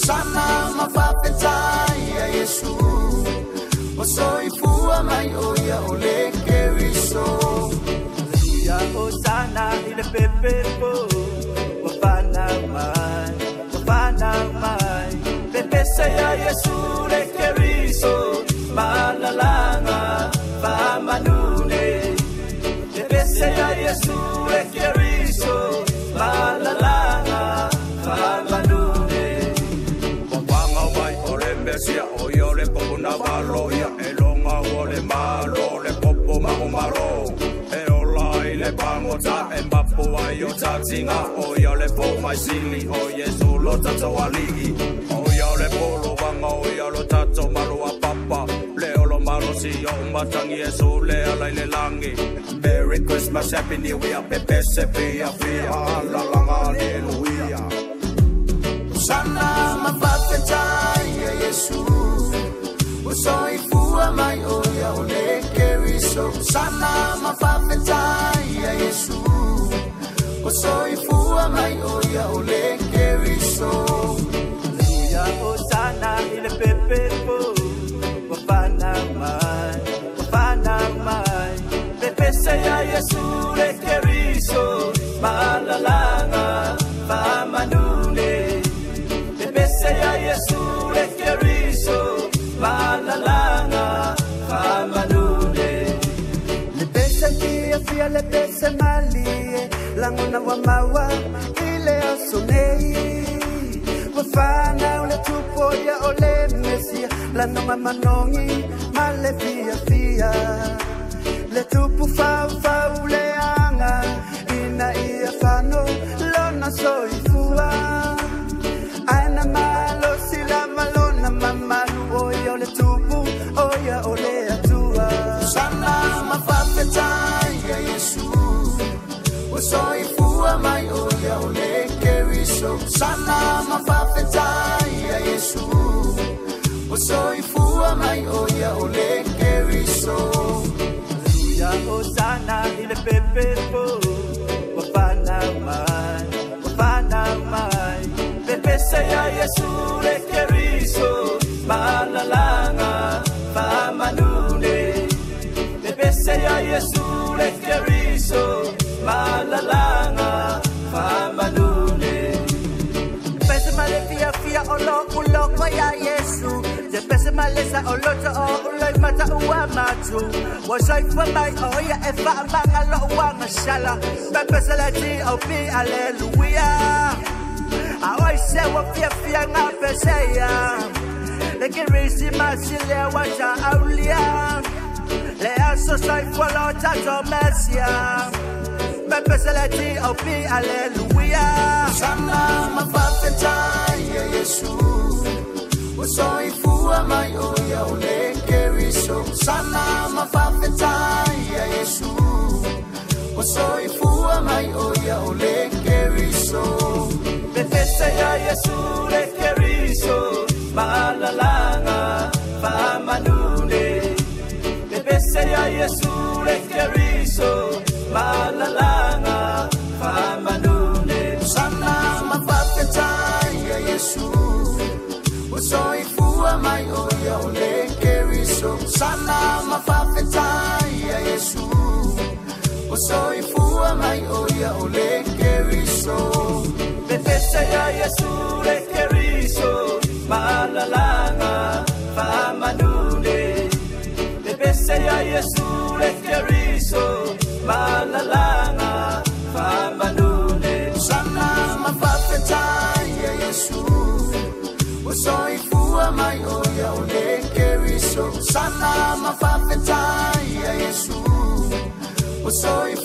Sana mafafetai ia Yesu o soifua mai o ia o le Keriso. Hallelujah, Hosanna ile pepepo wafana mai, wafana mai. Pepese ya Yesu le Keriso malalanga famanune. Pepese ya Yesu le Keriso malalanga famanune. Wapanga mai o le Mesia o ia le popo na valo ia e longa o le malo le popo mahumalo. E ola i le pangota e mapu ai o tatinga o ia le po mai sili o Yesu lo tato alii. O ia le polo vanga o ia lo tato malo a papa le olo malo si o matangi Yesu le ala i le langi. Merry Christmas, Happy New Year, pepe se fia fia, la la hallelujah. Sana mafafetai ia Yesu o soifua mai o ia o le Keriso. Sana mafafetai ia Yesu o soifua mai o ia o le Keriso. Hallelujah, Hosanna ile pepepo wafana mai, wafana mai. Pepese ya Yesu le Keriso malalanga famanune. Pepese ya Yesu le Keriso malalanga famanune. Le pese fia fia le pese malie langona wa mawa ile asonei. Wafana ule tupo ya ole Mesia la nonga manongi male fia fia. Le tupu fa fa ule anga ina ia fano lona soifua. Aina malo sila malona mamalu oya ole tupu oya ole atua. Sana mafafetai ia Yesu o soifua mai o ia o le Keriso. Sana mafafetai ia Yesu o soifua mai o ia o le Keriso. Hallelujah, Hosanna ile pepepo wafana mai, wafana mai. Pepese ya Yesu le Keriso malalanga famanune. Pepese ya Yesu le Keriso malalanga famanune. Pese male fia fia olo ulo kwa ya Yesu. Pese male sa olo to o ulo mata uwa matu. Wasai fa mai o ya e fa manga lo uwa mashala. Pese la G O P hallelujah. Awai se wa fia fia nga pese ya. Le Kerisi masile wa cha aulia. Le aso sai fwa lo tato Mesia. Pese la G O P hallelujah. Sana mafafetai ia Yesu o soifua mai o ia o le Keriso. Sana mafafetai ia Yesu o soifua mai o ia o le Keriso. Pepese ya Yesu le Keriso malalanga famanune. Pepese ya Yesu le Keriso malalanga famanune. Sana mafafetai ia Yesu o soifua mai o ia o le Keriso. Sana mafafetai ia Yesu o soifua mai o ia o le Keriso. Pepese ya Yesu le Keriso malalanga famanune. Pepese ya Yesu le Keriso malalanga famanune. Sana mafafetai ia Yesu o soifua mai o ia o le Keriso. Sana mafafetai ia Yesu o soifua